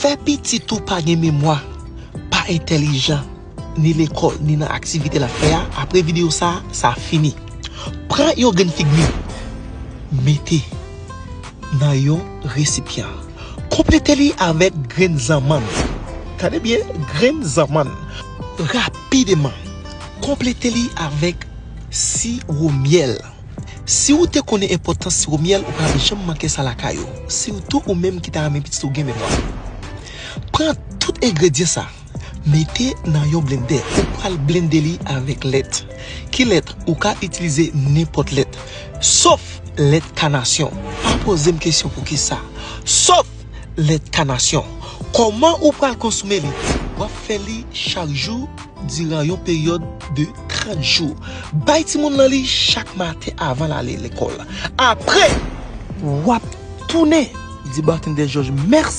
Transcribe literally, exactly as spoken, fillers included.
Fè pitit ou pa gen memwa, pa entèlijan, ni lekòl, ni nan aktivite l ap fè a. Apre videyo sa, sa fini. Pran yon grenn figmi, mete nan yon resipyan. Konplete li avèk grenn zanmann. Tande byen, grenn zanmann. Rapideman, konplete li avèk siwo myèl. Si w te konnen enpòtans siwo myèl, ou pa t ap janm manke sa lakay ou. Sitou ou menm ki ta renmen pitit ou gen memwa. Pran tout engredyan sa, mete nan yon blendè. Ou pral blende li avèk lèt. Ki lèt? Ou ka itilize nenpòt lèt, sof lèt kanasyon. Pa poze m kesyon poukisa. Sof lèt kanasyon. Kòman ou pral konsome li? W ap fè li chak jou diran yon peryòd de trant jou. Bay timoun lan li chak maten avan l ale lekòl. Apre, w ap tounen di Bartender Georges mèsi.